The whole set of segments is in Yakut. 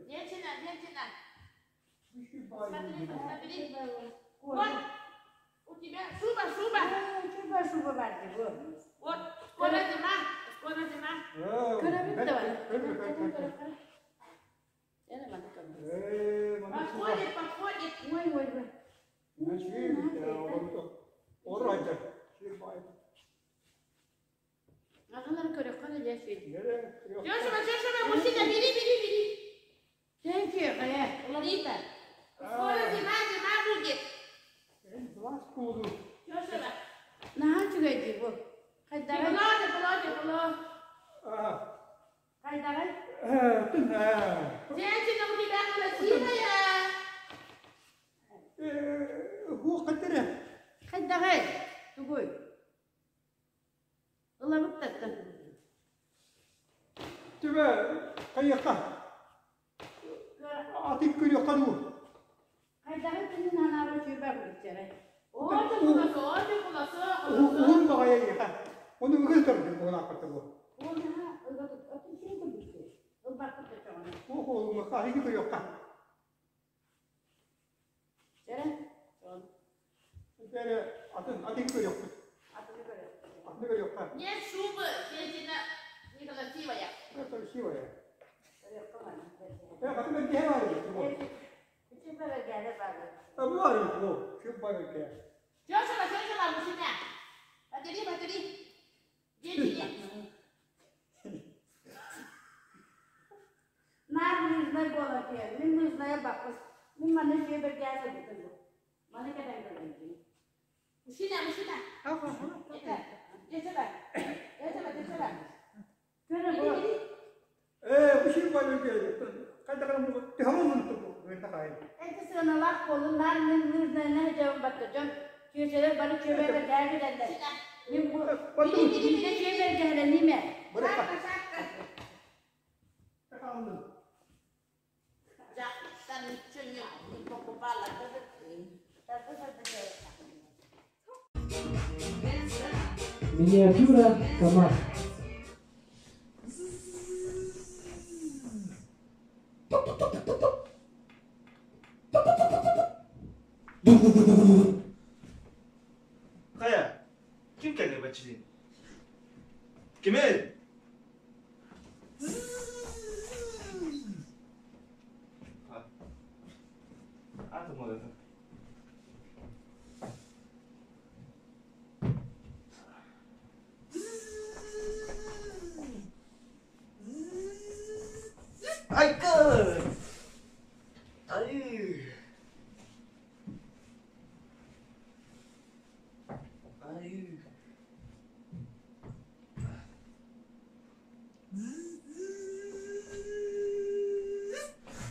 Женщина, женщина. Смотри, посмотри. Вот у тебя шуба, шуба. Вот, скоро зима, скоро зима. Подходит, подходит. Дешево, дешево, мужчина, бери, бери, бери. Лолита. Скоро зима, зима будет. Дешево. Тепло, тепло, тепло. Женщина, у тебя красивая. О, тепло, тепло, Нет шубы, женщина некрасивая. Дешево, дешево, мужчина. Подери, подери. Женщине. Мужчина, мужчина. Это, дешево. Дешево, дешево. Бери, бери. Шапка, шапка. Я там ничего не покупала. Миниатюра КамАЗ. Хайа, ким кэллэ баччылыын? Кимий? Атом Айка! Ай! Ай!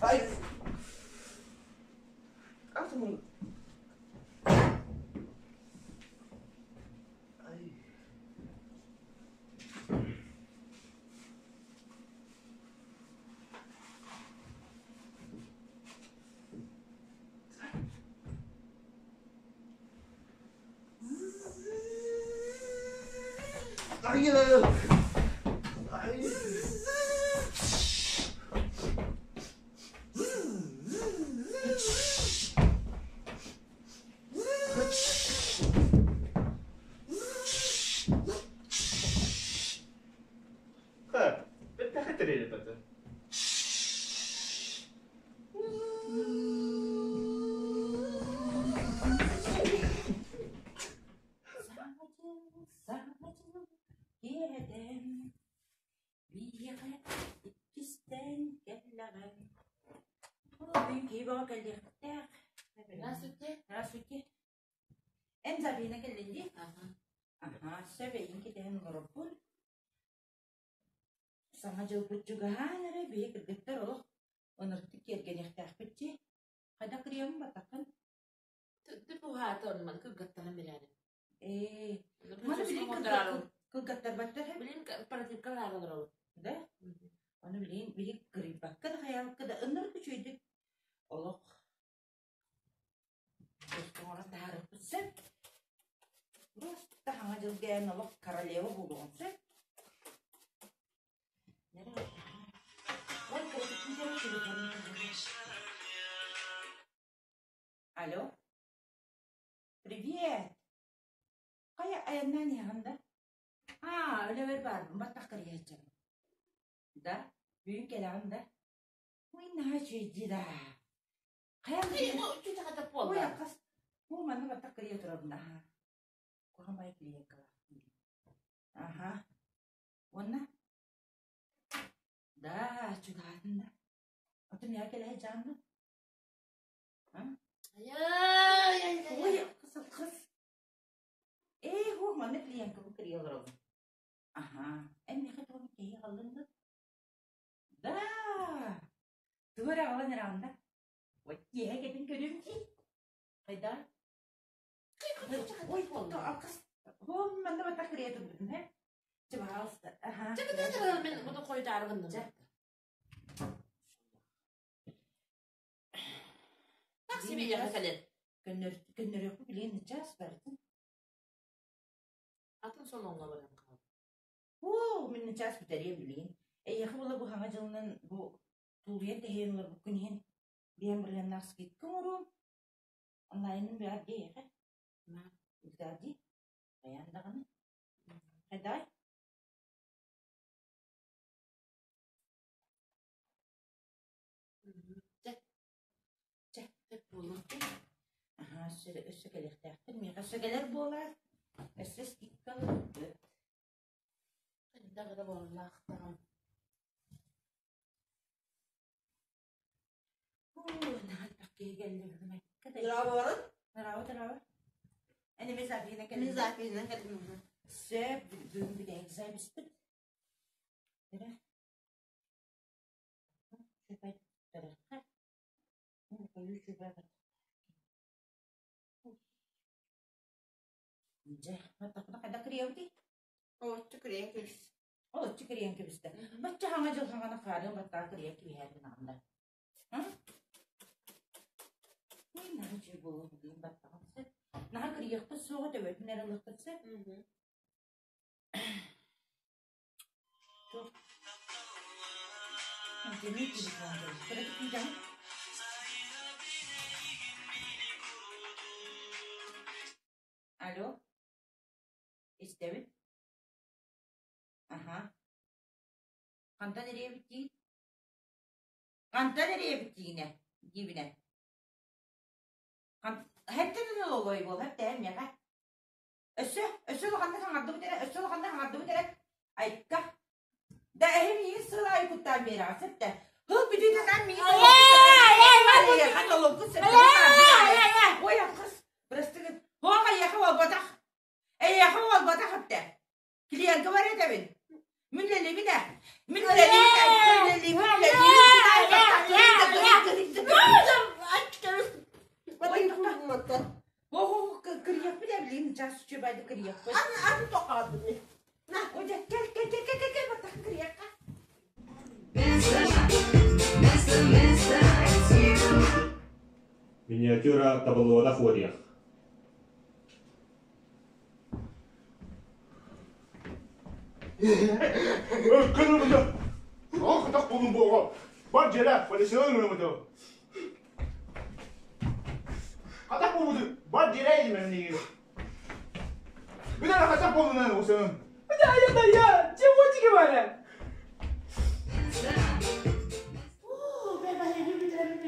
Ай! Атом Ай! Ай! Ай! Ха, бэртээхэй бата. Здравствуйте. Здравствуйте. Эн Зарина кэллин дии? Аха, сөп эйин кэтэһэн олороппун. Саҥа дьылбыт чугаһаан эрэ биһи кыргыттар олох ынырыктык киэргэниэхтээхпит дии. Хайдах кырыйаммын баттаххын? Ты уһаата онман кыргаттаһан билээри. Ээ, маны билин кылгаттарбаттар һэ? Билин паративкалаары олоробут. Да? Ону билин биһи кырыйбаккын. Кэпсээбиккэ да ынырык үчүгэйдик олох оҥорон таһаарыахпыт сөп. Просто хаҥа дьылга эн олох королева буолуоҕун сөп. Алло. Привет. Хайа айаннаан иһэҕин да? Аа, үлэбэр баарбын, баттах кэрийээччибин. Да? Бүгүн кэлэҕин да? Ой, наһаа үчүгэйдии да. Хайа Ой, хас Бу манна баттах кэрийэ турабын, аһаа. Куһаҕан баайы клиенткалаахпын дии. Аха. Уонна? Да, чугаһаатын да. Оттон миэхэ кэлэ сылдьаҕын дуо? А? Ой, хас Ээ, һуох, манна клиенткабын кэрийэ олоробун. Аһаа, эн миэхэ туох эмит кэһии аҕаллыҥ дуо? Да, тугу эрэ аҕалан эрэҕин да? Ой, киэһэ кэтин көрүөм дии. Хайдаа? Ой, алкас. Һуох, манна баттах кэрийэ турбутум, һэ? Чэ, пожалуйста. Аһаа. Чэ, кытаатар мин буду хойутаары гынным. Чэ. Такси миэхэ кэлин. Көннөрүөхпүт билигин начаас барытын. Атын солоҥҥо баран хаал. Оо, мин начаас бүтэриэм билигин. Эйиэхэ буола бу хаҥа дьылынан бу тулуйан тэһийэн олорбуккун иһин биэм бырыһыаннаах скидка оҥоруом. Онлайнын бэҕэр дии эйиэхэ. Бүтээр дии. Хайаан даҕаны. Хайдай? Чэ, Чэ, сөп буолуо. Аһаа, өссө, өссө кэлиэхтээхтэр. Миэхэ өссө кэлэр буолаар. Өссө скидка ылбыт. Хайдах эрэ буоллаахтаҕым. Уу, наһаа элбэх киһи кэллэ бүгүн. Айка да. Здравоорун. Здраво, здраво. Эн эмиэ запиһынан Мин кэллиҥ. запиһынан кэллим. Сөп, бүгүн бүтэһик записпыт. Эрэ. Дьэ, хайдах кырыйабытый? Олоччу кырыйан кэбис. Олоччу кырыйан кэбистэ. Бачча хаҥа дьыл хаҥана хаарыан баттаан кырыйан кэбиһээр гынаҕын да. Наһаа үчүгэй буолуо билигин баттаҕын сөп. Наһаа кырыйыахпыт суоҕа, төбөтүн эрэ ылыахпыт сөп. Алло, истэбин? Аха. Хантан эриэбит дии? Хантан эриэбит диинэ? Диибинэ. Хэттэн олой буол, хэттэ миэхэ. Өссө, өссө улаханнык хаҥардыбыт эрэ, өссө улаханнык хаҥардыбыт эрэ. Айка. Да эһим иин сыл аайы куттаан биэрэҕин сөптө. Хыл бүтүүтэ таан миигин толорбут Ой, аккыс, бырастыгын. Хоох эйиэхэ буолбатах. Эйиэхэ буолбатах эптэ. Клиентка бар этэбин. Мин үлэлиибин ээ. Мин үлэлиибин ээ. Үлэлиибин, үлэлиибин. Ой, кырыйахпыт эбилин, час үчүгэйдик кырыйахпыт. Атын тоқаабын. На, ой, кел, кел, кел, кел, кел, баттах кырыйахха. Миниатюра табыллыбатах уоруйах Кырымыта! Ол кытах булун буоҕа! Бар дьиэлэ, полициялар ырымыта! Хатах буолбуту, бар дьиэлэ иимэнниги. Бүтэн хатах буолунан усун. Дая, дая, чего тебе говорят? Оо, бэбэһэги бүтэрэн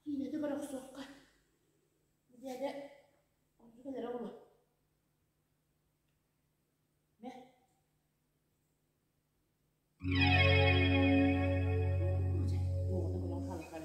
Киинэтэ көрө охсуохха. Дьээдэ онту кэлэрэ буолуо. Мэ. Оо, дьэ, уоҕуна булан хааллар.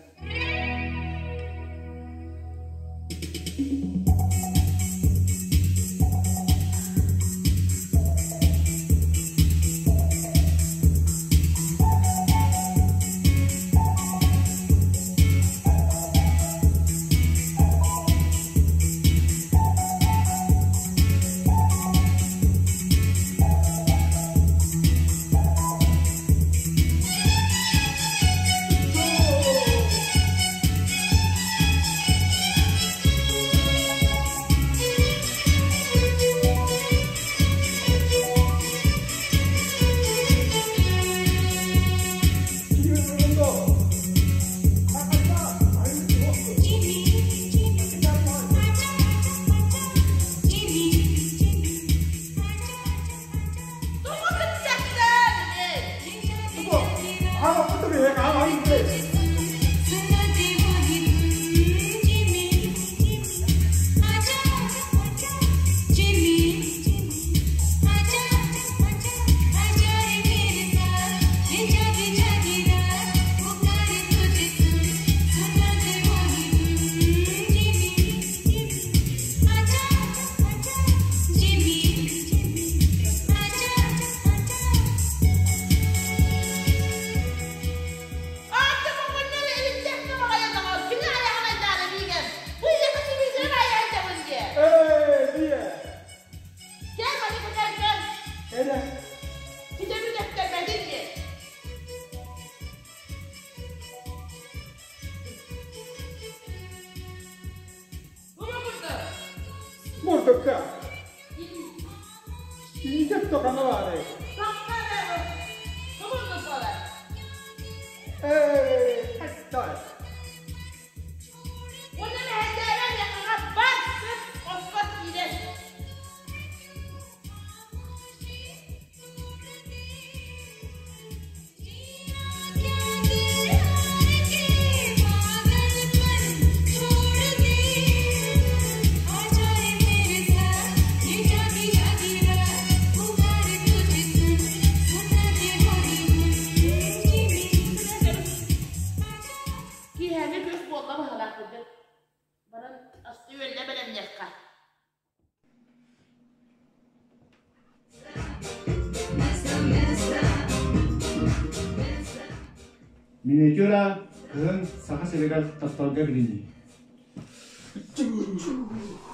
Миниатюра кыһын Саха сиригэр тапталга билинии.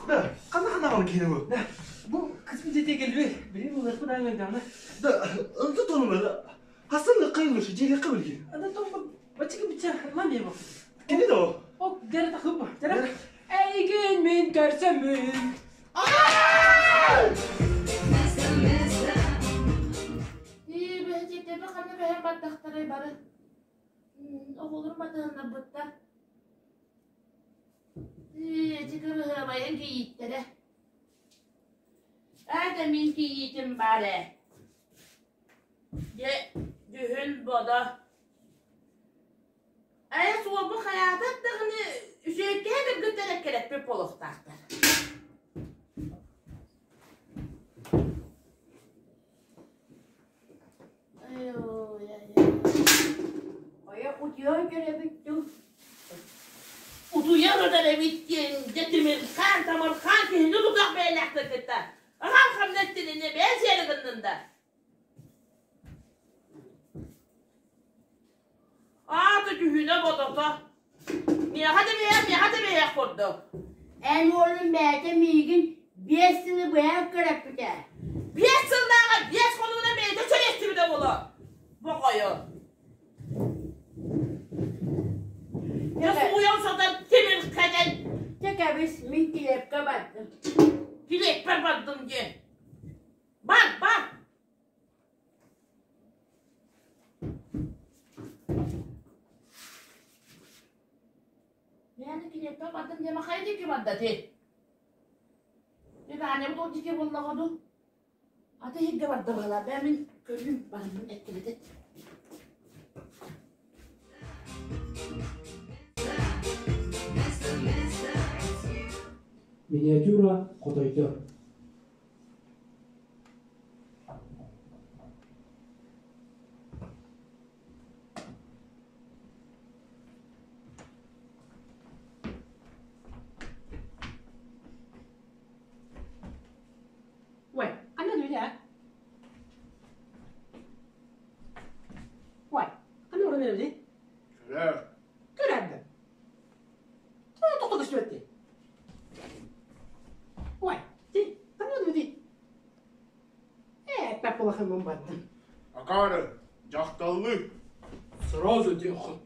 Да, ханна ханна бар киһини бу? Да, бу кыспыт дьиэтэ кэлбит. Билим уларпыт аҥырдаҕына. Да, ынты тонуна. Хасан кайылышы дьиэле кыбылги. Ада том бачыгы бича мам бу. Кини да О, дәрі тахып. Дәрі. Эйгин мин көрсөмүн. Ии, бэһэтиэтэбэ ханна бэһэн бардахтарай бары. Оҕолорум батыһыннарбыттар. Ии, ити кырыһыабайын кийииттэрэ. Ээ, мин кийиитим баар ээ. Дьэ, дьүһүн бодо. Ээ, суолбу хайаатар даҕаны үсүөккэһэ кыргыттар эккирэппит буолуохтаахтар. Ойо утуйан көрөбүт дуу? Утуйан ытар эбит диэн дьэ тимирхаан, тамырхаан киһини тутах бэйэлээхтэр кытта аҕам хамна эттининэ бэйэ сиэри гыннын да. Аата түһүнэ бодото. Миэхэ да бэйэх, миэхэ да бэйэх курдук. Эн уолун бэйэтэ миигин биэс сылы быһа көрөппүтэ. Биэс сыллааҕа биэс хонугунан бэйэтэ чөлөстүбүтэ буолуо. Бокойу. Дьэ сууйан сатан тимир кэтэн. Чэ кэбис, мин килиэпкэ бардым. Килиэппэр бардым диэн. Бар, бар! Мээнэ килиэппэр бардым диэмэ хайа диэки барда ити? Иваня бу диэки буоллаҕа дуу? Аты иһиргэ барда быһалаа, бээ мин көрүүм барыммын эттибитин. Миниатюра хотойдор.喂, ханна дүлэ?喂, ханна орон эрэбит? Көрөр. Көрөрдө. Тоҕо тоҕо көстүбэт Ой, ти, ханна дүлэ? Ээ, папалахыммын бардым. Акаары, дьахталлыы. Сразу диэххин.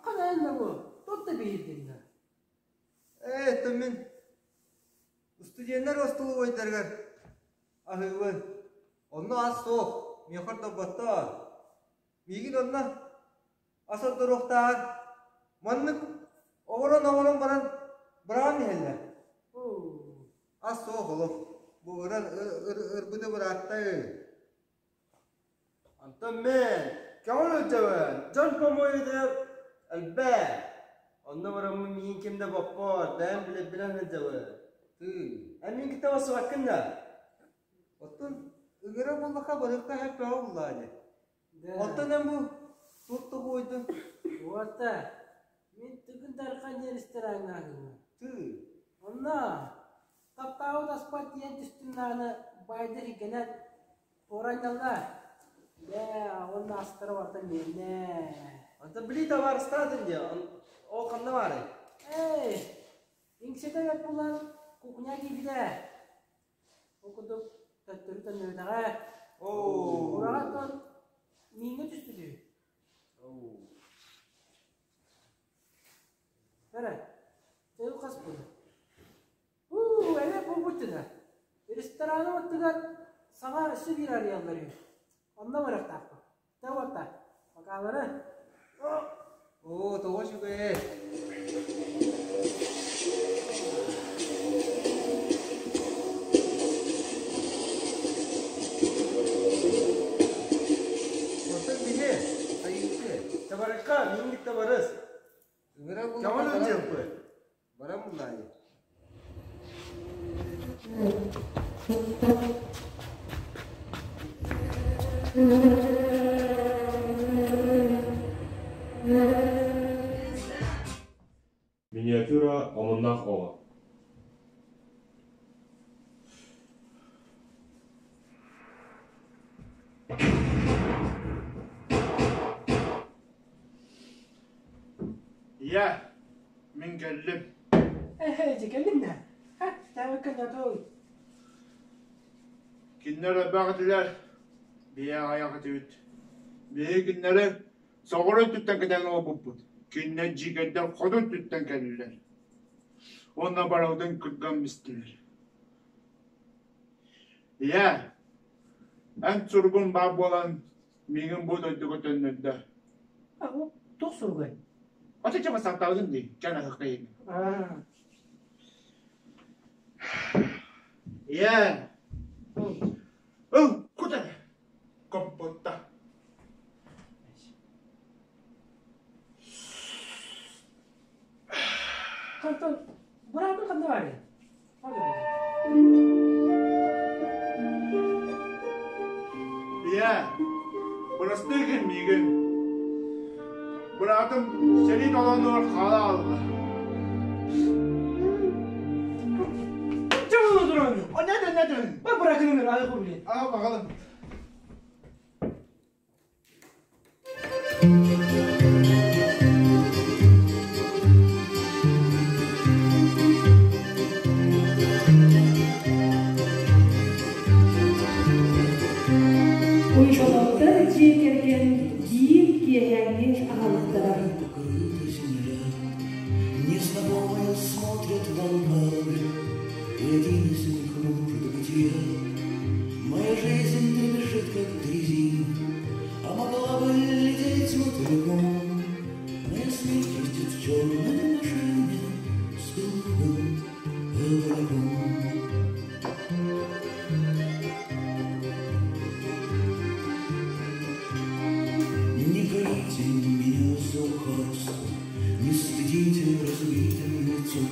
Ханан бу? Тут да биирдиннэ. Ээ, это мин студеннар остолобуойдарыгар аһыыбын. Онно ас суох, миэхэ ордорботтор. Миигин онно ас ордоруохтааҕар маннык оҥорон-оҥорон баран быраҕан иһэллэр. Ас суох олох. Бу ыран ырбыты бырааттай. Онтон мин көҥүл ыдьабын, дьон помойутугар элбэх. Онно бараммын миигин ким да боппот, бэйэм билэрбинэн сылдьабын. Тыы, эн миигин кытта барсыбаккын да? Оттон ыҥыра буоллахха барыахха сөп бөҕө буоллаҕа дии. Оттон эн бу туох да буойдун? Уота, мин Тыгын Дархан диэн рестораҥҥа аһыыбын. Тыы. Онно таптаабыт аспат диэн түстүм даҕаны баайдар иргэнэн Туорайналлар. Дьэ, уонна астара барыта миэнэ. Онтон били табаарыстаатын дии, ол ханна баарый? Эй, иҥсэтэ бэрт буолан кухня киирбитэ. Ол курдук төттөрү төннүбэтэҕэ. Ураҕаттан мииҥҥэ түспүт үһү. Эрэ, тыл хас буолла? Уу, эмиэ булбут дьиҥэ. Рестораны аттыгар саҥа өссө биир арыйаллар үһү. Онно барыахтаахпын. Дьэ уоттар, бакаалары. Оо, тоҕо үчүгэй! Оттон биһи, сайынчы, табарыкка мииҥҥит табарыс. Ыҥыран Көҥүл буллахха ылдьыахпыт. баран буллаайы. Миниатюра омуннаах оҕо Ийээ, мин кэллим. Эһэ, кэллиҥ да? Ха, таабыккын Кинилэр элбэх этилэр, биһи аҕыйах этибит. Биһиги кинилэри соҕуруу өттүттэн кэтэн олорбуппут. Кинилэр дьиикэйдэр хоту өттүттэн кэллилэр. Уонна барыбытын кырган бистилэр. Ийээ, эн суругун баар буолан миигин бу дойдуга төннөрдө. Туох суругай? Отучча бассааттаабытым дии, чан аһыахтайын. Ийээ, ыл, кут эрэ, компотта. Хантан быраабын ханна баарый? Ийээ, бырастыы гын миигин. Быраатым сэрии толоонугар хаала хаалла. Чего туран? О, нет, нет, нет. Ба быракын ары курли. Ага, bakalım. Уйбалаптар дьиэ кэргэн биир киэһээҥҥи аһылыктара. Незнакомые смотрят волнами, И один из них может быть я. Моя жизнь дребезжит, как дрезина, А могла бы лететь мотыльком. Моя смерть ездит в черной машине С голубым огоньком. Не корите меня за ухабство, Не стыдите разбитым лицом.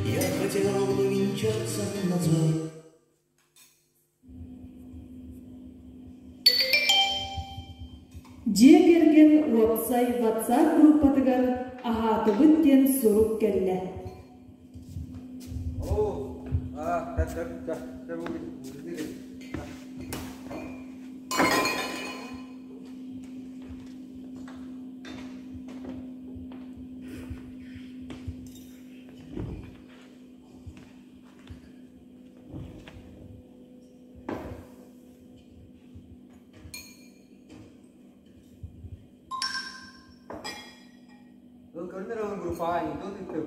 Я хотел бы венчаться назад. Дьиэ кэргэн уопсай WhatsApp группатыгар аһаатыбыт диэн сурук кэллэ. Оо, а, так, так, так, так, Ыл көрүнэр ылын группаҕа индо тыытым.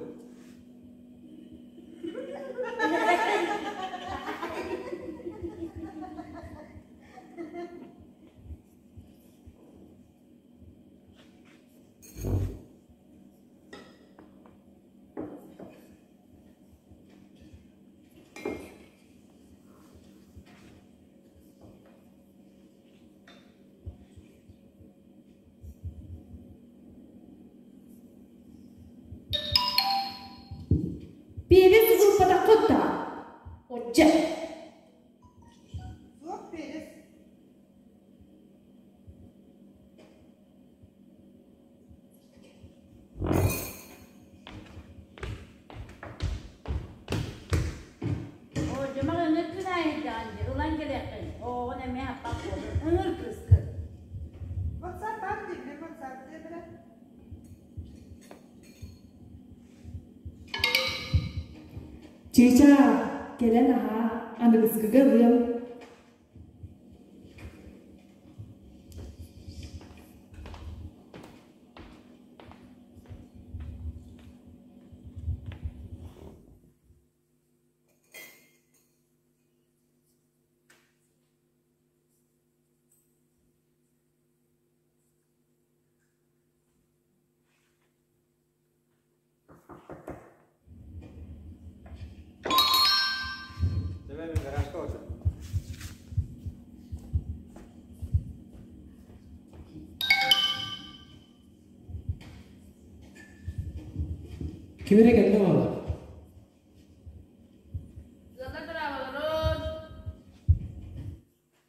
Певец группатаххыт да? Отче. Суох Певец. Оо, дьомор ыҥыр күнээһийдэҕин дии, ылан кэлиэххин. Оҕоҕун эмиэ хаппах буолун. Ыҥыр кыыскын. WhatsApp баар дии, WhatsApp диэбэрэ. Чыычаах, кэлэн аһаа, аныгыскыга ылыам. тоже. Ким эрэ кэллэ буолла. Ыаллар дыраабаларын.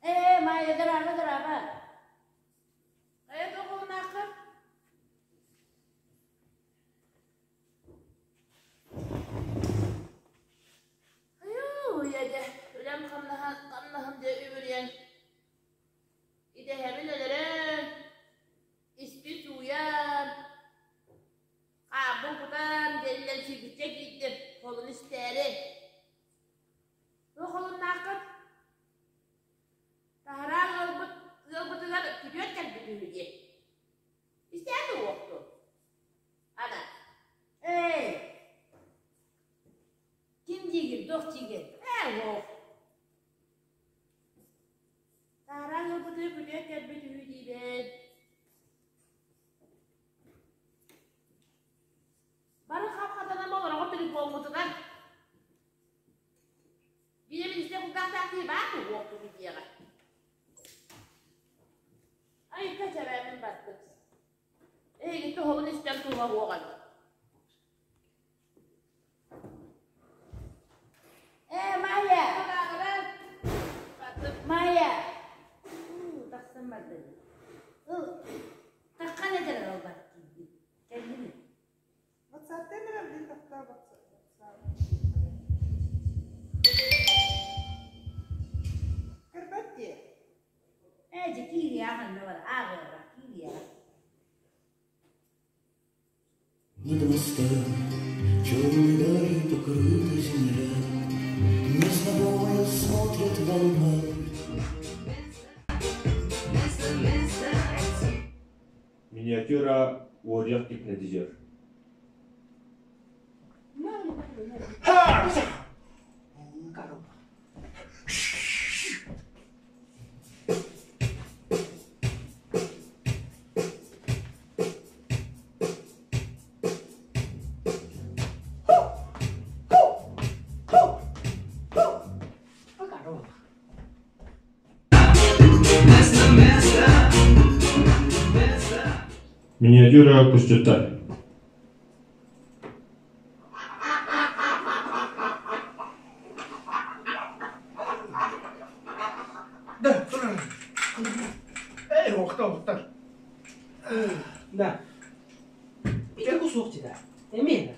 Ээ, Майя дыраба дыраба. Хайа тоҕуһунааххын? Айуу, ийэдэ, үлэм хамнаһан, хамнаһым дьэ үмүрүйэн, идэһэбин өлөрөн, испин сууйан, хааммын кутан, диэллэн сүүрбүччэ киирдим, холун истээри. Туох холуннааххыт? Таһараа ыалбыт ыалбытыгар күтүөт кэлбит үһү диэ. Истээн туруохтун. Ана. Эй! Ким диигин, туох диигин? Ээ, уох. Таһараа ыалбытыгар күтүөт кэлбит үһү диибин. Бары хап-хатанан олороҕут телефоммутугар. Биир истэ кулгаахтаах киһи баар дуо уохпут диэҕэ. Айка чэбээмин бардым. Эһигиттэ оһолун истэн туһа уоҕан. Ээ, Майя! Майя! Тахсан бардым. Ыл, таххан этэр албат киирдим. Кэллим. Ватсаптан эрэ билин тахта ватсап. Көрбөт дии. Ээ, дьэ киириэҕэ ханна бар, ааҕыаҕа, киириэҕэ. Над мостами черной далью покрыта земля, Незнакомая смотрит волна. Миниатюра уоруйах гипнотизер. Миниатюра кусчуттар. Да, Эй, охта, охтар. Да. Ити кусок тебя. Эмиэ.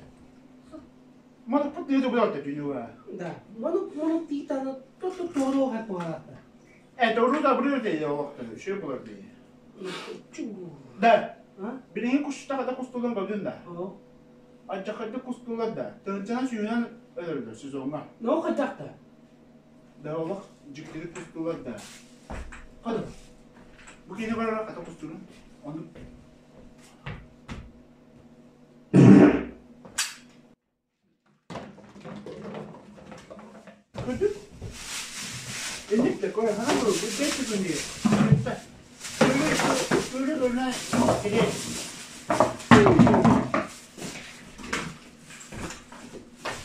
Маныкпыт диэти буларта түнү Да. Манук манук тиитаны тоту торо хаппаата. Э, тору да бырыр дии олохтор, үчүгэй булар дии. Да. Билигин кустаха да кустулан көрдүн да. Алдьархайдык кустуулар да. Тыһыынчанан сүүһүнэн өлөрөллөр сезоҥҥа. Но хайдахта? Да олох дьиктилик кустуулар да. Хады. Бу киһини барара хата кустуурун. Оннук. Көтүт. Инник да кой хана бу бу бэт күнү. Көрө көрө кире.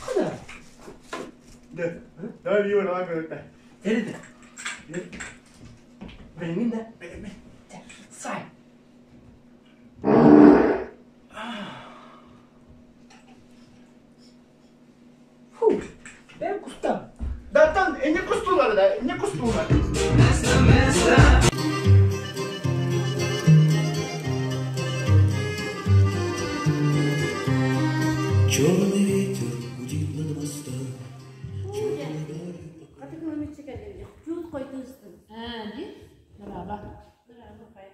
Хана. Да. Да биир баран көрөттэ. Эридэ. Бэлэмин да? Бэлэмин. Сай. Фу, ben kustam. Даттан эне кустуулар да, эне кустуулар. Черный ветер гудит над мостами. Хата кылымыччы кэллим. Чуут хойдуустун. Аа, ди. Браво. Браво, хай.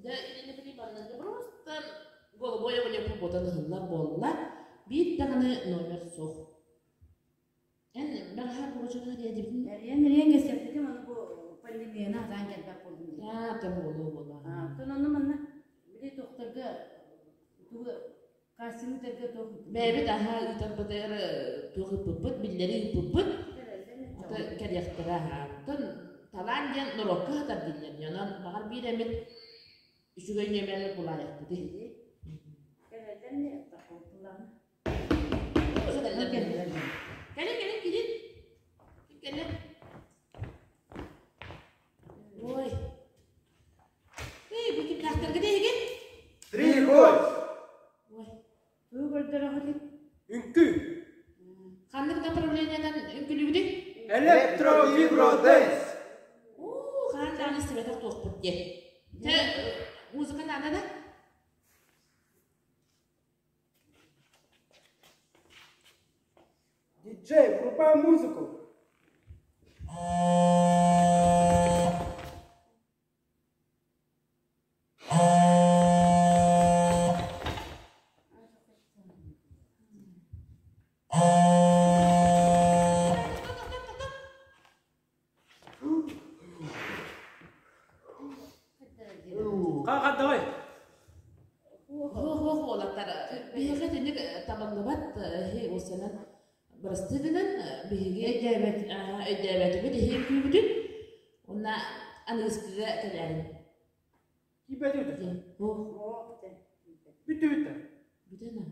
Дьэ, итини били манныгы просто голубой огонек буотан ыһыллар буолла. Биир даҕаны номер суох. Эн бэҕэһээ буочуна диэдибитин? Эриэн эриэн кэсэппитим аны бу пандемияны хатаан кэлбэт буоллум дии. Аа, там буолуо буолуо. Оттон ону манна били тохторго тугу кастингтарга туох Бэйэбит аһа ыытарбытыгар туох ыыппыппыт, биллэри ыыппыппыт. Ото кэлиэхтэрэ аһа. Оттон талаан диэн норуокка сытар дииллэр. Онон баҕар биир эмит үчүгэй нүөмэри булаайахпытый. Кэлэллэр не тахалтылаҕына. Ханнык направлениенан үҥкүлүүбүтүй? Электро-вибро-дэнс! Уу, хаан даҕаны истибэтэх туохпут диэн. Чэ, музыка наада да? Диджей, врубай музыку! Хаа-хаа, давай! Хуох уолаттар, биһиэхэ итинник табыллыбат эһи уосанан бырастыы гынан биһиги өйдөөбөт өйдөөбөтүбүт иһи үҥкүүбүтүн уонна аныгыскыга кэлээрин. Киирбэти бүтэ. Бүттэ бүттэ. Бүтэн аа.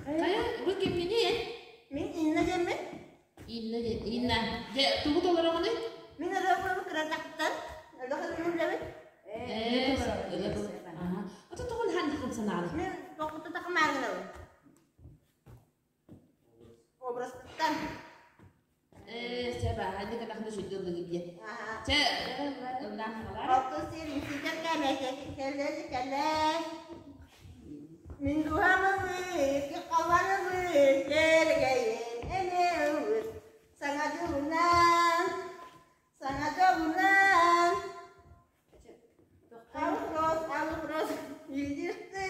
Хайа, бу кимҥиний эн? Мин Инна диэммин. Инна диэн, Инна. Дьэ, тугу толороҕунуй? Мин ырыа кыратахтан өлөх ырыаны билэбин. Ээ, аха. Ото тоҕун ханнык хамсанаҕыный? Мин тоқуту тахамааргынабын. Образтан. Ээ, сэ бааһа, катахны сүддү ыллыгы диэн. Чэ, ыллаан хаалаар. Алтын сир ситэр кэмэ кэлэ кэлэ. Мин дууһам ыллыыр, халлаан ыллыыр, кэргэйин эмиэ ыллыыр. Саҥа дьылынан, саҥа дьолунан. Алхрос, алхрос, видишь ты?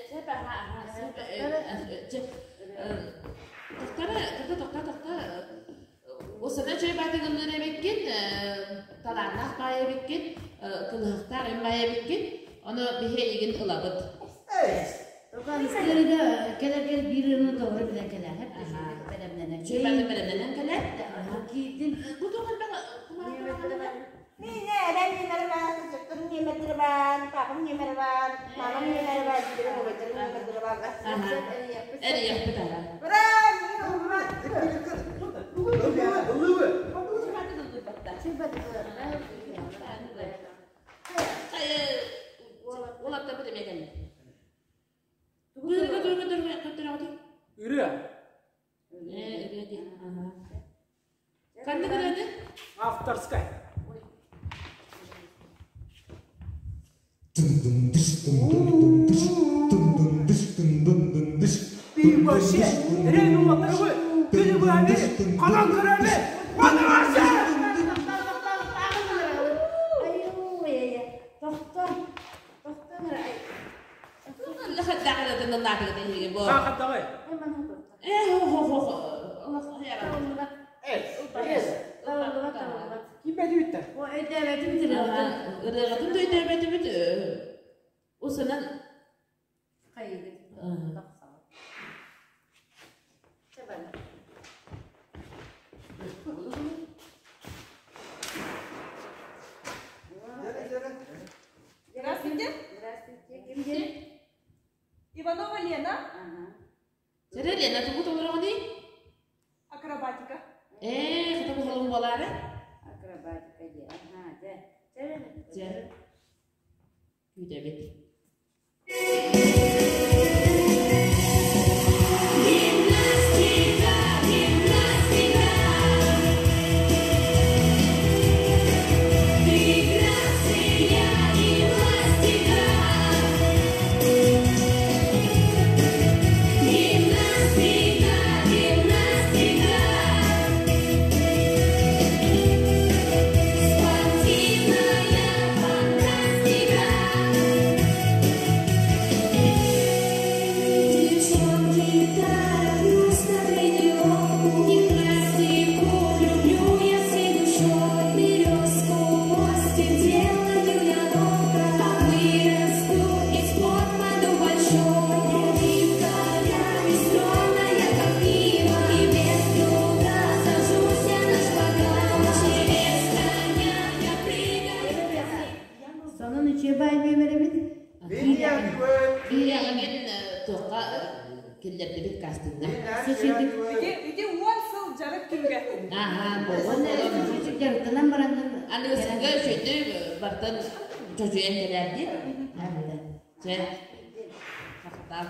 Сэ бааһа, сэ, тохтара, тохта, тохта, тохта. Осана чөй баатыгынныыр эбиккин, талааннаах баай эбиккин, кылыһахтаах им баай эбиккин, ону биһи эйигин ылабыт. Кэлэргэ кэлэргэр биир ырыаны толору билэн кэлээһэп бэлэмнэнэн. Чөй бааты бэлэмнэнэн кэлэр. Киирдин. Бу туох элбэх Мин эрэм ньэмэрбаан, сыттым ньэмэрбаан, папам ньэмэрбаан, мамам ньэмэрбаан, дьиҥ убайдарым ньэмэрбаан. Эрийэхпит ара. Ура! Мин уммат. Ыллыбы! Уолаттарбыт эмиэ кэллэ. Быырга турга турга көттөрөҕүтүй? Ырыа. Ээ, ырыа дии. Ханнык ырыаны? Авторскай. Ты вообще реально уолаттарыбы, күнү быһа ханан көрөбү, Батырасы! Хаа-хаа, давай. Киирбэти бүттэ. Ырыаҕытын да өйдөөбөтүбүт усунан Здравствуйте. Здравствуйте. Ким диэн? Иванова Лена. Сэрэ Лена тугу толороҕуный? Акробатика. Ээ, хата буһалым буолаары. Акробатика диэ. Аха, дьэ. Дьэ. Күүтэбит. Гимнастика, гимнастика, ты грация и пластика. Гимнастика, гимнастика, спортивная фантастика. Девчонки, тороплюсь на тренировку, Гимнастику люблю я всей душой, Березку мостик делаю я ловко, А вырасту и в спорт пойду большой. Я гибкая и стройная, как ива, И без труда сажусь я на шпагат. Через коня я прыгаю. Сонун үчүгэй баай нүөмэрэбит. Биһиэҕин туохха киллэрдибит кастиҥҥа. Ити ити уон сыл дьарык түмүгэ. Аха, Уонна буолуон үчүгэй дьарыктанан бараннын Аныгыскыга үчүгэйдик бартан чочуйан кэлээр дии. Чэ, махтал.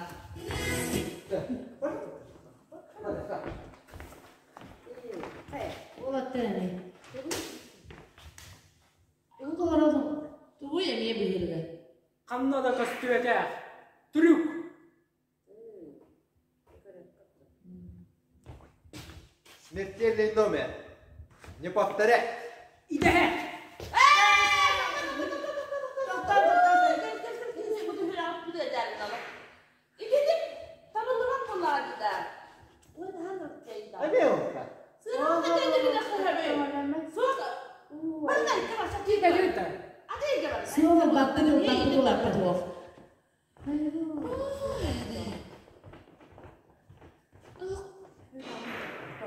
Уолаттар эмиэ. Тугу толородуҥ? Тугуй эмиэ быһыырга? Ханна да көстүбэтэх. Трюк! Смертельный номер. Не повторяй. Идэһэ! Суох ылбаппыт ылбаппыт ылаппыт уох.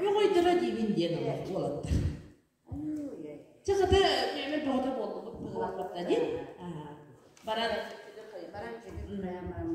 Үөҕүйдэрэ диибин диэн уолаттар. Чэ хата миэмэ бөҕөтө буоллубут быһылаах диэн. Баран баран баран.